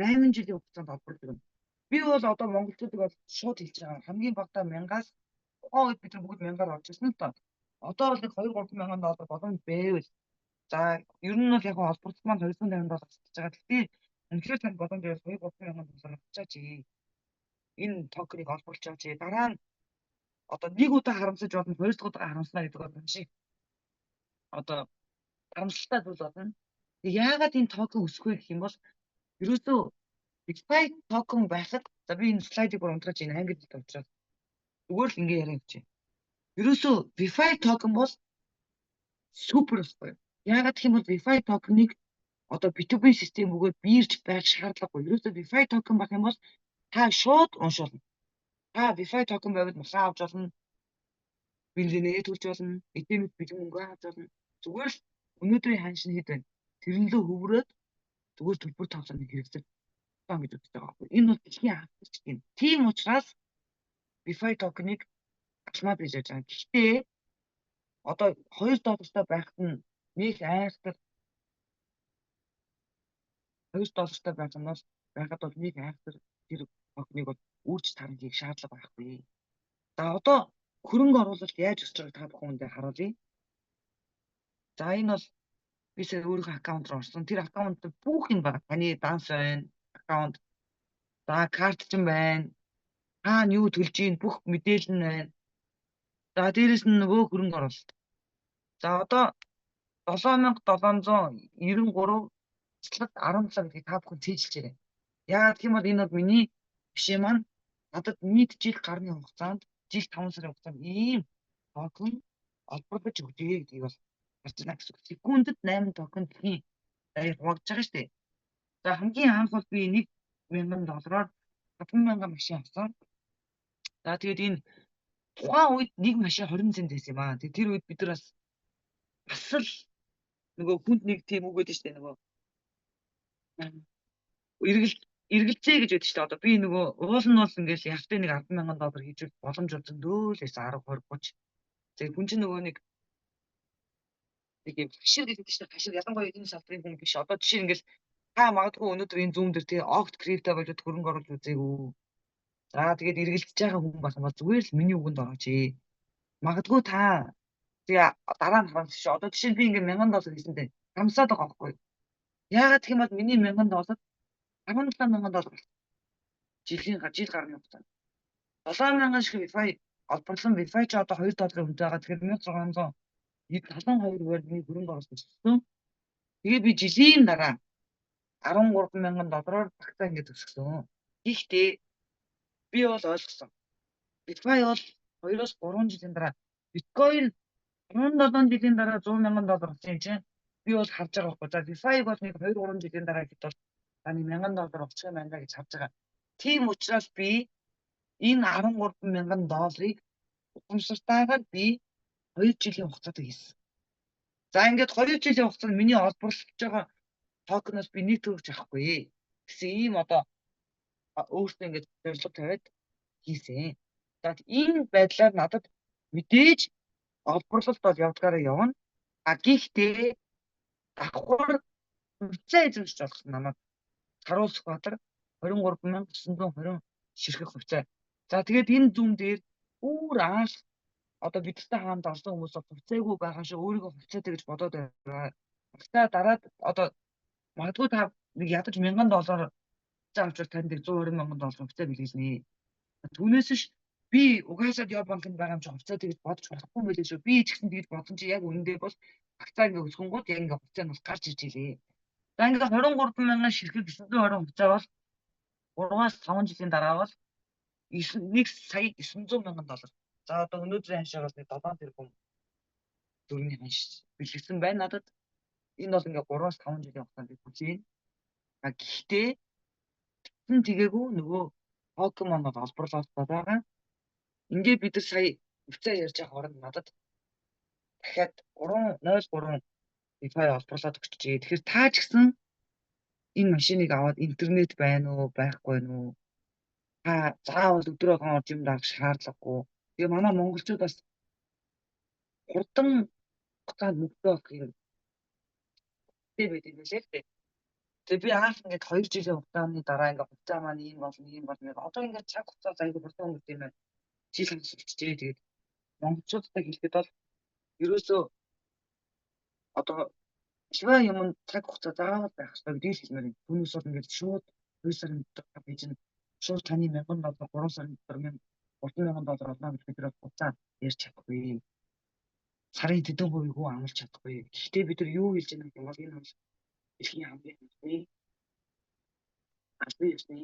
8 жилийн хугацаанд олборлогдно. Би бол одоо монголчуудыг бол шууд хэлж байгаа. Хамгийн багадаа мянгаас, тухайн үед бид нар бүгд мянгаар орж ирсэн л доо. Одоо бол нэг 2 3 мянган доллар боломж байвал, за, ер нь бол яг олборлолт маань 250 доллар татж байгаа. Гэхдээ үнэхээр танд боломж байвал 2 3 мянган доллар авчаач. Энэ токеныг олборлолчаач. Дараа нь одоо нэг удаа харамсаж болно, хоёр дахь удаа харамснаа гэдэг бол маш их одоо харамсалтай зүйл болно. Тэг яагаад энэ токен өсөх вэ гэх юм бол ерөөсөө DeFi токен байхад, за, би энэ слайдыг бүр унтраач, энэ англи хэлтэй учраас зүгээр л ингэ яриа явчих. Ерөөсөө DeFi токен бол супер байхгүй. Яагаад гэх юм бол DeFi токеныг одоо P2P систем бөгөөд бирж байх шаардлагагүй. Ерөөсөө DeFi токен байх юм бол та шууд уншуулна. Та DeFi токен байвал махаа авч болно. Бензинээ төлж болно. ATM-д бэлэн мөнгө авч болно. Зүгээр л өнөөдрийн ханш нь хэд байна? Тэрэн лөө хөврөөд зүгээр төлбөр тавцааны хэрэгсэл гэж үзэж байгаа байхгүй. Энэ бол дэлхийн анхаарч юм. Тийм учраас DeFi токеныг авмаар гэж яаж байгаа. Гэхдээ одоо 2 доллартай байхад нь нэг айхтар, 2 доллартай байх нь бол байхад бол нэг айхтар тэр токеныг бол үрж таран хийх шаардлага байхгүй. За, одоо хөрөнгө оруулалт яаж өсөж байгааг та бүхэндээ харуулъя. За, энэ бол би сая өөрийнхөө аккаунт руу орсон. Тэр аккаунт бүх юм байна. Таны данс байна, аккаунт. За, карт ч байна. Та нь юу төлж ийн бүх мэдээлэл нь байна. За, дээрэс нь нөгөө хөрөнгө оруулалт. За, одоо 7793 цэцлэг 17 гэдгийг та бүхэн цээжилж. Яагаад гэх юм бол энэ бол миний жишээ маань надад нийт жил гарны хугацаанд, жил 5 сарын хугацаанд ийм токен олборлож өгчээ гэдгийг бол харж байна гэсэн үг. Секундэд 8 токен дэлхийн даяар хуваагдж байгаа шүү дээ. За, хамгийн анх бол би 1000 доллараар 50000 машин авсан. За, тэгээд энэ тухайн үед нэг машин 20 цент байсан юм аа. Тэгээд тэр үед бид нар бас л нөгөө хүнд нэг тийм үг өгдөө шүү дээ, нөгөө эргэл эргэлзээ гэж байдаг шүү дээ. Одоо би нөгөө уул нь бол ингээл явтай нэг 10,000 доллар хийж боломж бол зөндөө л байсан, 10 20 30. Тэгээд хүн чинь нөгөө нэг нэг юм хашир гэж байдаг шүү дээ. Хашир, ялангуяа эдийн салбарын хүн биш. Одоо жишээ ингээл та магадгүй өнөөдөр энэ Zoom дээр тий огт крипто болоод хөрөнгө оруулж үзээгүй. За, тэгээд эргэлдэж байгаа хүн байх юм бол зүгээр л миний үгэнд орооч ээ. Магадгүй та тэгээ дараа нь харамсах шүү. Одоо жишээ нь би ингээ 1000 доллар хийсэндээ харамсаад байгаа байхгүй юу? Яагаад гэх юм бол миний 1000 доллар 17 мянган доллар болсон. Жилийн жил гарны хугацаанд. 7000 шиг DeFi олборлон, DeFi ч одоо 2 долларын үнэтэй байгаа. Тэгэхээр 1672 хувиар миний хөрөнгө оруулалт өссөн. Тэгээд би жилийн дараа 13 мянган доллараар багтаа ингэж өсгсөн. Гэхдээ би бол ойлгосон. DeFi бол 2-оос 3 жилийн дараа, биткойн 17 жилийн дараа 100 мянган доллар болсон юм чинь би бол харж байгаа байхгүй. За, DeFi бол нэг 2 3 жилийн дараа хэд бол за нэг 1000 доллар болчих юм байна гэж харж байгаа. Тийм учраас би энэ 13 мянган долларыг ухамсартайгаар би 2 жилийн хугацаанд хийсэн. За, ингээд 2 жилийн хугацаанд миний олборлож байгаа токеноос би нэг төгрөг авахгүй гэсэн ийм одоо өөртөө ингээд зорилго тавиад хийсэн. За, энэ байдлаар надад мэдээж олборлолт бол явдгаараа явна. А гэхдээ давхар хувьцаа эзэмшиж болох намайг Саруул Сүхбаатар 23,920 ширхэг хувьцаа. За, тэгээд энэ Zoom дээр бүр анх одоо бидэнтэй хамт орсон хүмүүс бол хувьцаагүй байгаа шиг өөрийгөө хувьцаатай гэж бодоод байгаа. Хувьцаа дараад одоо магадгүй та нэг ядаж 1000 доллар хувьцаа авчвал танд 120 мянган доллар хувьцаа бэлгэлнэ. Түүнээс ш би угаасаа Йо банкнд байгаа юм чи хувьцаатай гэж бодож болохгүй юм байлээ шүү. Би ч гэсэн тэгж бодсон чи яг үнэндээ бол хувьцаа ингээ өсгөнгүүд яг ингээ хувьцаа нь бол гарч ирж илээ. За, ингээ 23 мянган ширхэг 920 хувьцаа бол 3-аас 5 жилийн дараа бол 1 сая 900 мянган доллар. За, одоо өнөөдрийн ханшаар бас нэг 7 тэрбум төгрөгийн ханш бэлгэсэн байна надад. Энэ бол ингээ 3-5 жилийн хугацаанд би хүлээн. А гэхдээ тэгсэн тэгээгүй нөгөө токен маань бол олборлоод байгаа. Ингээ бид нар сая хувьцаа ярьж байгаа хооронд надад дахиад 3.03 DeFi олборлоод өгчжээ. Тэгэхээр та ч гэсэн энэ машиныг аваад интернет байна уу, байхгүй юу? Та заавал өдөр болгон орж юм дарах шаардлагагүй. Тэгээ манай монголчууд бас хурдан хугацаанд мөнгөтэй болох юм байд юм лээ л дээ. Тэгээ би анх ингээд 2 жилийн хугацааны дараа ингээд хугацаа маань ийм болно, ийм болно гэдэг. Одоо ингээд цаг хугацаа аягүй хурдан өнгөрдөг юм байна. Жил хагас болчихжээ. Тэгээд монголчуудтай хэлэхэд бол ерөөсөө одоо аливаа юмд цаг хугацаа заавал байх ёстой гэдгийг хэлмээр байна. Түүнээс бол ингээд шууд 2 сарын дотор би чинь шууд таны 1000 доллар, 3 сарын дотор 3000 доллар олно гэж бид нар хугацаа ярьж чадахгүй. Сарын тэдэн хувийг хүн амлаж чадахгүй. Гэхдээ бид нар юу хэлж байгаа юм бол энэ бол дэлхийн хамгийн анхны албан ёсны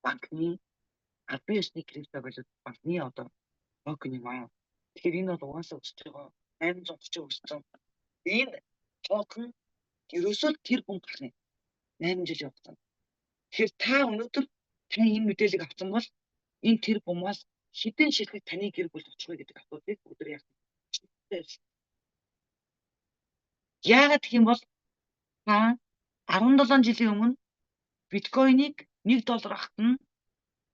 банкны, албан ёсны криптовалют банкны одоо токен юм аа. Тэгэхээр энэ бол угаасаа өсөж байгаа, 830 өссөн. Энэ токен ерөөсөө тэр бүм гарна. 8 жилийн хугацаанд. Тэгэхээр та өнөөдөр таны энэ мэдээллийг авсан бол энэ тэр бумаас хэдэн ширхэг таны гэр бүлд очих вэ гэдэг асуудлыг өдөр яах вэ? Яагаад гэх юм бол та 17 жилийн өмнө биткойныг 1 доллар авахт нь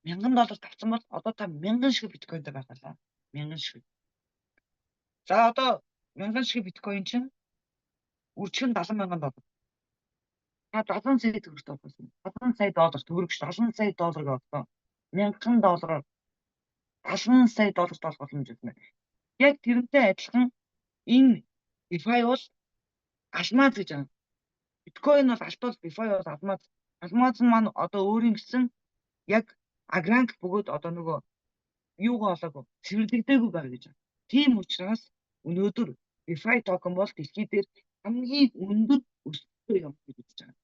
1000 доллар тавьсан бол одоо та 1000 шиг биткойнтой байх байлаа. 1000 шиг. За, одоо 1000 шиг биткойн чинь үржих нь 70 мянган доллар. Та 70 сая төгрөгтэй болсон. 70 сая доллар төгрөг 70 сая доллар гэж бодсон. 1000 доллараар 70 сая доллар болох боломж байна. Яг тэрнтэй адилхан энэ DeFi бол алмаз гэж байна. Биткойн бол алт бол DeFi бол алмаз. Алмаз нь маань одоо өөрийн гэсэн яг агранк бөгөөд одоо нөгөө юугаа олоогүй, цэвэрлэгдээгүй байгаа гэж байна. Тийм учраас өнөөдөр DeFi токен бол дэлхий дээр хамгийн өндөр өсөлттэй юм гэж үзэж байгаа.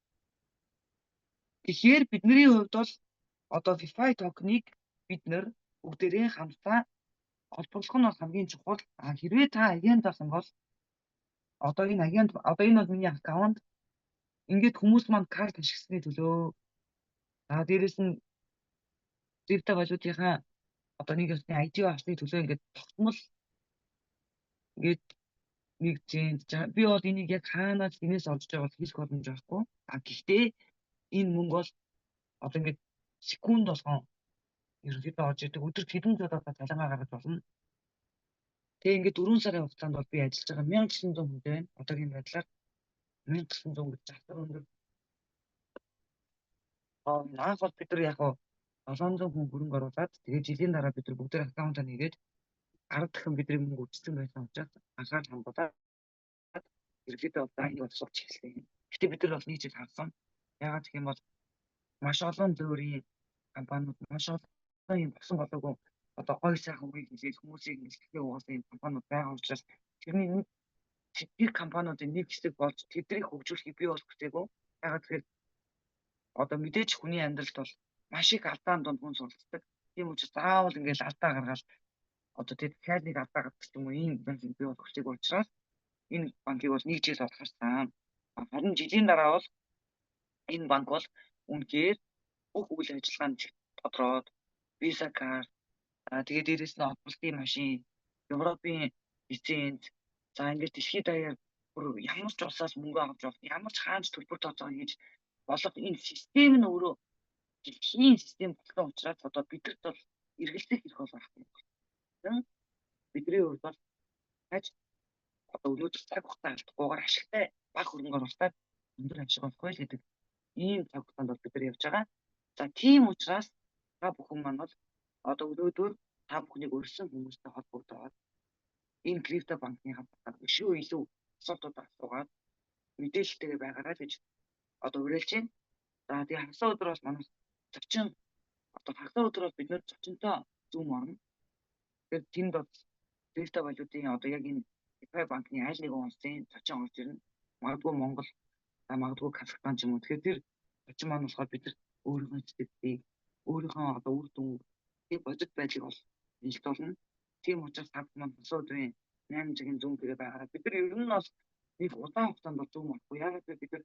Тэгэхээр бидний хувьд бол одоо DeFi токеныг бид нэр бүгдээрээ хамтдаа олборлох нь бол хамгийн чухал. А хэрвээ та агент болсон бол одоо энэ агент, одоо энэ бол миний аккаунт. Ингээд хүмүүс маань карт ашигласны төлөө, за, дээрэс нь криптовалютынхаа одоо нэг ёсны IDO авсны төлөө ингээд тогтмол ингээд нэг цент, би бол энийг яг хаанаас гинээс олж байгаа бол хэлэх боломж байхгүй. А гэхдээ энэ мөнгө бол одоо ингээд секунд болгон ерөнхийдөө орж ирдэг. Өдөрт хэдэн зуун удаа цалингаа гаргаж болно. Тэгээ ингээд 4 сарын хугацаанд бол би ажиллаж байгаа 1900 хүнтэй байна. Одоогийн байдлаар 1900 гэж засвар өндөр. Аа, анх бол бид нар яг 700 хүн хөрөнгө оруулаад, тэгээ жилийн дараа бид нар бүгд аккаунтаа нээгээд 10 дахин бидний мөнгө өссөн байсан учраас анхаарал хандуулаад ерөнхийдөө бол энийг бол сууч эхэлсэн. Гэтэ бид нар бол нэг жил хагасан. Яагаад гэх юм бол маш олон зөөрийн компаниуд, маш олон юм босон болоогүй одоо гой сайхан үгийг хэлээд хүмүүсийг ингэхдээ угаасан юм компаниуд байгаа учраас тэрний нэг тэдний компаниудын нэг хэсэг болж тэднийг хөгжүүлэхийг би бол хүсээгүй. Яагаад тэгэхээр одоо мэдээж хүний амьдралд бол маш их алдаан дунд хүн суралцдаг. Тийм учраас заавал ингээл алдаа гаргаад одоо тэр дахиад нэг алдаа гаргадаг юм уу, ийм банкыг би бол хүсээгүй учраас энэ банкыг бол нэг жил бол харсан. Харин жилийн дараа бол энэ банк бол үнэхээр бүх үйл ажиллагаанд тодроод Visa карт, тэгээ дээрэс нь олборлолтын машин, Европын лиценз, за, ингээд дэлхийд даяар бүр ямар ч улсаас мөнгө авч болох, ямар ч хаанч төлбөр тооцоо хийж болох энэ систем нь өөрөө дэлхийн систем болсон учраас одоо бидэрт бол эргэлзэх эрх бол байхгүй. Бидний хувьд бол яаж одоо өнөөдөр цаг хугацаа алдахгүйгээр ашигтай бага хөрөнгө оруулалтаар өндөр ашиг олох вэ гэдэг ийм цаг хугацаанд бол бид нар явж байгаа. За, тийм учраас та бүхэн маань бол одоо өнөөдөр та бүхнийг урьсан хүмүүстэй холбогдоод энэ крипто банкны хамтдаа өшөө илүү асуултууд асуугаад мэдээлэлтэйгээ байгаарай гэж одоо уриалж байна. За, тэгээ хагас өдөр бол манай зочин, одоо хагас өдөр бол бид нэр зочинтой Zoom орно. Тэгэхээр тэнд бол крипто валютын одоо яг энэ DeFi банкны аль нэгэн улсын зочин орж ирнэ. Магадгүй Монгол, за, магадгүй Казахстан ч юм уу. Тэгэхээр тэр зочин маань болохоор бид нар өөрийнхөө сэтгэлийг, өөрийнхөө одоо үр дүн, бодит байдлыг бол нийлдүүлнэ. Тийм учраас та бүхэн маань хагас өдрийн 8 цагийн Zoom тэгээ байгаараа. Бид нар ер нь бол нэг удаан хугацаанд бол Zoom орохгүй. Яагаад гэвэл бид нар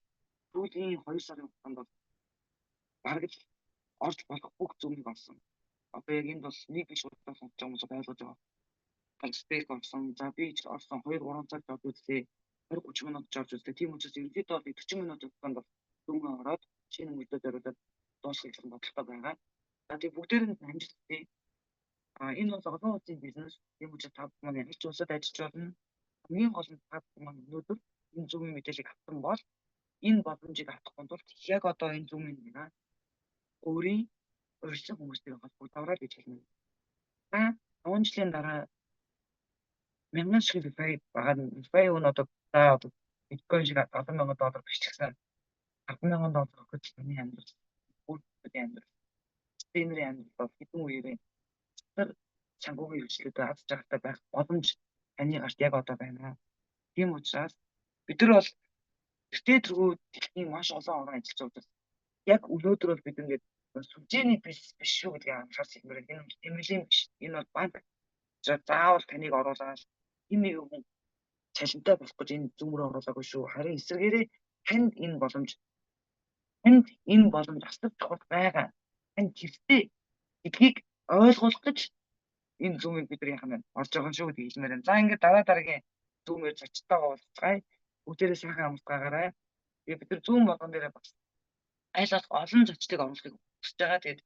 сүүлийн 2 сарын хугацаанд бол бараг л орж болох бүх Zoom-ыг орсон. Одоо яг энд бол нэг биш удаа сонсож байгаа хүмүүс ойлгож байгаа. Спек орсон. За би ч орсон 2 3 цаг орж үзлээ. 20 30 минут орж үзлээ. Тийм учраас ерөнхийдөө бол 40 минут хугацаанд бол Zoom-д ороод шинэ мөрдөө зориулаад дуусгах гэсэн бодолтой байгаа. За тэгээ бүгдээрэнд амжилт. А энэ бол олон улсын бизнес. Тийм учраас та бүхэн маань аль ч улсад ажиллаж болно. Хамгийн гол нь та бүхэн маань өнөөдөр энэ Zoom-ийн мэдээллийг авсан бол энэ боломжийг авахгүй тулд яг одоо энэ Zoom-ийн нэг өөрийн урьдчилан хүмүүстэй холбогдоорой гэж хэлнэ. Та 5 жилийн дараа мянган шиг Shopify байгаа нь Shopify нь одоо та одоо биткойн шиг 70,000 доллар биччихсэн 10,000 доллар өгөх таны амьдрал, хүүхдүүдийн амьдрал, тренерийн амьдрал бол хэдэн үеэрээ тэр санхүүгийн хөгжлөдөө аз жаргалтай байх боломж таны гарт яг одоо байна. Тийм учраас бид нар бол тэртээ тэргүй дэлхийн маш олон орон ажиллаж байгаа. Яг өнөөдөр бол бид ингээд сүлжээний бизнес биш шүү гэдгийг анхаарч хэлмээр. Энэ тэмэлийн биш. Энэ бол банк. Заавал таныг оруулаад энэ нэг хүн цалинтай болох гэж энэ Zoom рүү оруулаагүй шүү. Харин эсрэгээрээ танд энэ боломж, танд энэ боломж асар чухал байгаа. Танд хэрэгтэй гэдгийг ойлгуулах гэж энэ Zoom-ыг бид нар яах юм бэ? Орж байгаа шүү гэдгийг хэлмээр байна. За ингээд дараа дараагийн Zoom-ээр зочдтойгоо уулзцгаая. Бүгдээрээ сайхан амарцгаагаарай. Тэгээд бид нар Zoom болгон дээрээ бас аль болох олон зочдыг оруулахыг хүсэж байгаа. Тэгээд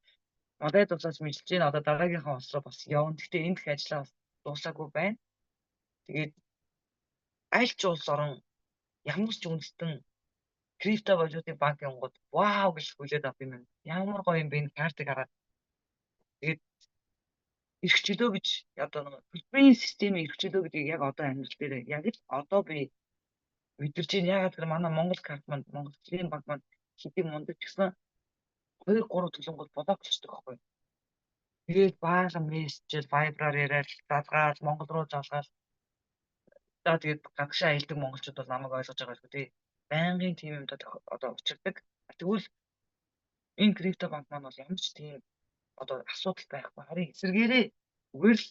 Малайз улсаас мэдлж байна. Одоо дараагийнхаа улс руу бас явна. Гэхдээ энэ дэх ажлаа бас дуусаагүй байна. Тэгээд аль ч улс орон ямар ч үндэстэн крипто валютыг банк явангууд вау гэж хүлээд авах юм байна. Ямар гоё юм бэ энэ картыг хараад. Тэгээд эрх чөлөө гэж одоо нэг төлбөрийн системийн эрх чөлөө гэдгийг яг одоо амьдрал дээр яг л одоо би мэдэрч байна. Яагаад гэвэл манай Монгол карт маань, Монгол Төлбөрийн банк маань хэдий мундаг ч гэсэн 2 3 төлөнгөд блоклцдог байхгүй. Тэгээд баахан мессежээр Viber-аар яриад залгаал Монгол руу залгаал. За тэгээд гадагшаа аялдаг монголчууд бол намайг ойлгож байгаа шүү дээ. Байнгын тийм юмдад одоо учирдаг. Тэгвэл энэ крипто банк маань бол ямар ч тийм одоо асуудал байхгүй. Харин эсрэгээрээ зүгээр л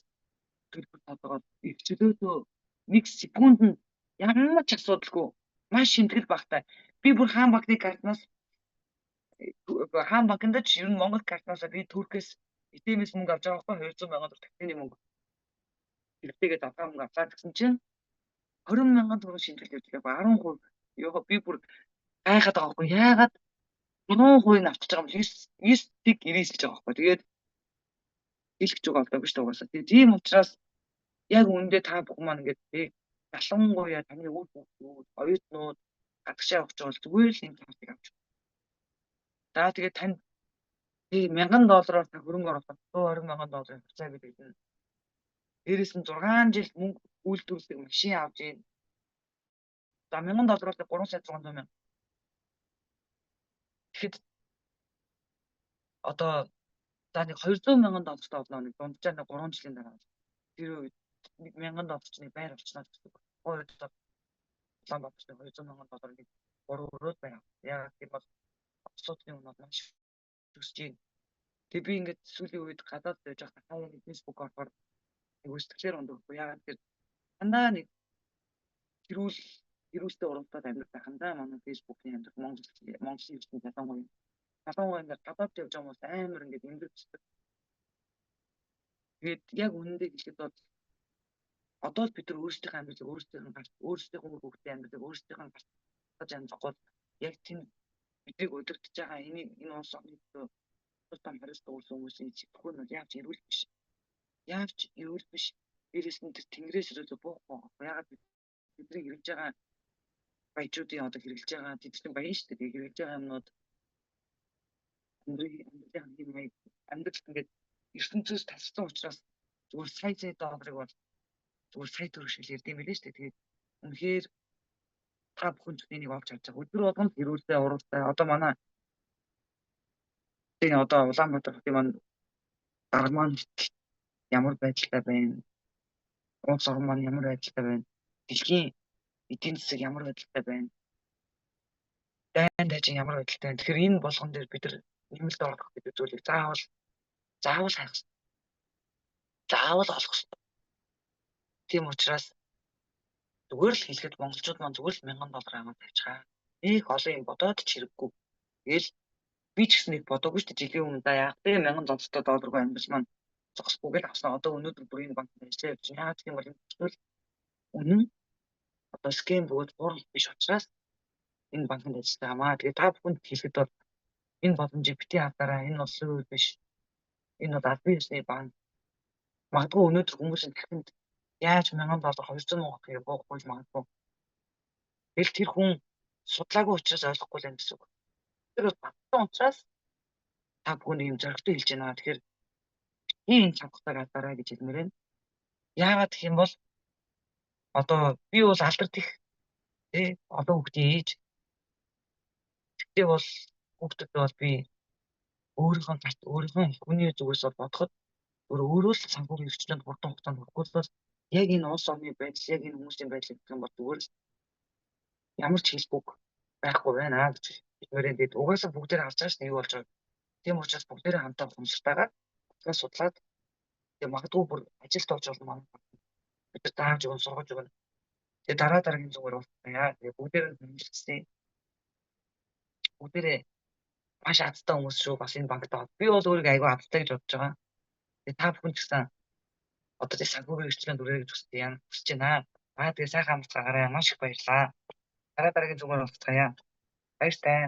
төлбөр тодорхой эрхчлөөдөө нэг секундэд ямар ч асуудалгүй маш шимтгэл багтай. Би бүр хаан банкны картнаас, хаан банкнд ч ер нь Монгол картнаас би Туркээс ATM-ээс мөнгө авч байгаа байхгүй, 200 мянган төгрөг таксины мөнгө. Хэрэгтэйгээ давхаа мөнгө авлаа гэсэн чинь 20 мянган төгрөг шимтгэл явж байгаа. 10%. Йоо, би бүр гайхаад байгаа байхгүй. Яагаад 100% нь авчиж байгаа юм 9 9 тэг 99 гэж байгаа байхгүй. Тэгээд хэлэх ч байгаа болдоогүй шүү дээ угаасаа. Тэгээд тийм учраас яг үүндээ та бүхэн маань ингээд тий ялангуяа таны үр хүүхдүүд, оюутнууд гадагшаа явах гэж бол зүгээр л энэ картыг авч. За тэгээд танд тий 1000 доллараар та хөрөнгө оруулах 120 мянган долларын хувьцаа гэдэг нь. Дээрээс нь 6 жил мөнгө үйлдвэрлэдэг машин авч ийн. За 1000 доллараар 3 сая 600 мянга. Тэгэхэд одоо за нэг 200 мянган доллартай болно, нэг дунджаар нэг 3 жилийн дараа. Тэр үед 1000 доллар чинь нэг байр болчихно гэсэн үг. Тухайн үед Улаанбаатар 200 мянган доллар нэг 3 өрөөд байр. Яагаад гэвэл бол улсуудын үнэ маш өсөж байна. Тэгээ би ингээд сүүлийн үед гадаад байж байхдаа хаяа нэг Facebook орохоор нэг сэтгэлээр ундаг. Яагаад гэвэл дандаа нэг хэрүүл хэрүүлтэй уралдаад амьдрах байх даа манай Facebook-ийн амьдрал Монгол Монголын ертөнц ялангуяа ялангуяа ингээд гадаад явж байгаа хүмүүс амар ингээд эмгэрчдэг. Тэгээд яг үнэндээ хэлэхэд бол одоо л бид нар өөрсдийнхөө амьдралыг өөрсдийнх нь гарт, өөрсдийнхөө үр хүүхдийн амьдралыг өөрсдийнх нь гарт амьдрахгүй яг тийм биднийг удирдах байгаа энэ энэ улс орны том хариуцлага үүрсэн хүмүүсийн сэтгүүл нь бол яавч эрүүл биш. Яавч эрүүл биш. Дээрээс нь тэр тэнгэрээс ерөөсө буухгүй. Яагаад бидний хэрэгжиж байгаа баяжуудын одоо хэрэглэж байгаа тэдний баян шүү дээ. Хэрэглэж байгаа юмнууд амьдралын хэм маяг амьдрал ингээд ертөнцөөс тассан учраас зүгээр сая сая долларыг бол зүгээр сая төгрөг шиг л ярьд юм билээ шүү дээ. Тэгээд үнэхээр та бүхэн ч энийг олж харж байгаа. Өдөр болгонд хэрүүлтэй уралтай. Одоо манай тийм одоо Улаанбаатар хотын маань дарга маань ямар байдалтай байна? Улс орон маань ямар байдалтай байна? Дэлхийн эдийн засаг ямар байдалтай байна? Дайн дайчин ямар байдалтай байна? Тэгэхээр энэ болгон дээр бид нар нэмэлт оруулах гэдэг зүйлийг заавал заавал хайх хэрэгтэй. Заавал олох хэрэгтэй. Тийм учраас Зүгээр л хэлэхэд монголчууд маань зүгээр л 1000 доллар аваад тавьчихаа. Нэг олон юм бодоод ч хэрэггүй. Тэгэл би ч гэсэн нэг бодоогүй шүү дээ, жилийн өмнө да яах вэ, 1000 доллартай долларгүй амьдрал маань зогсохгүй гэж авсан. Одоо өнөөдөр бүр энэ банкнд ажиллаж явж байна. Яагаад гэх юм бол энэ зүйл үнэн одоо scam бөгөөд хурал биш учраас энэ банкнд ажиллаж байгаа маа. Тэгээ та бүхэнд хэлэхэд бол энэ боломжийг битгий хавтаараа, энэ бол суурь биш. Энэ бол албан ёсны банк. Магадгүй өнөөдөр хүмүүсийн дахинд яаж 1000 доллар 200 мянга гэхээр буухгүй магадгүй. Тэгэл тэр хүн судлаагүй учраас ойлгохгүй л юм гэсэн үг. Тэр бол батсан учраас та бүхэн ийм зоригтой хэлж байна. Тэгэхээр ийм чавхтайг алаарай гэж хэлмээр байна. Яагаад гэх юм бол одоо би бол алдарт их тий олон хүүхдийн ээж. Тэгтээ бол хүүхдэд бол би өөрийнхөө гарт өөрийнхөө хүний зүгээс бол бодоход өөрөө л санхүүгийн эрхчлөөнд хурдан хугацаанд хүрэхгүй бол яг энэ улс орны байдал, яг энэ хүмүүсийн байдал гэх юм бол зүгээр л ямар ч хэлбэг байхгүй байна гэж хэлмээр байна. Тэгээд угаасаа бүгдээр харж байгаа шнэ юу болж байгааг. Тийм учраас бүгдээрээ хамтаа ухамсартайгаар судлаад судлаад тэгээ магадгүй бүр ажилд орж болно манай. Бид нар зааж өгөн, сургаж өгнө. Тэгээ дараа дараагийн зүгээр болчихно. Тэгээ бүгдээр нь хэмжилсэн. Бүгдээрээ маш азтай хүмүүс шүү бас энэ банкт. Би бол өөрийгөө айгүй азтай гэж бодож байгаа. Тэгээ та бүхэн ч гэсэн одоо тэг санхүүгийн эрхчлөөнд хүрээрэй гэж хүсдэг юм хүсэж байна. Аа, тэгээ сайхан амарцгаагаарай. Маш их баярлалаа. Дараа дараагийн зүгээр уулзцаая. Баяртай.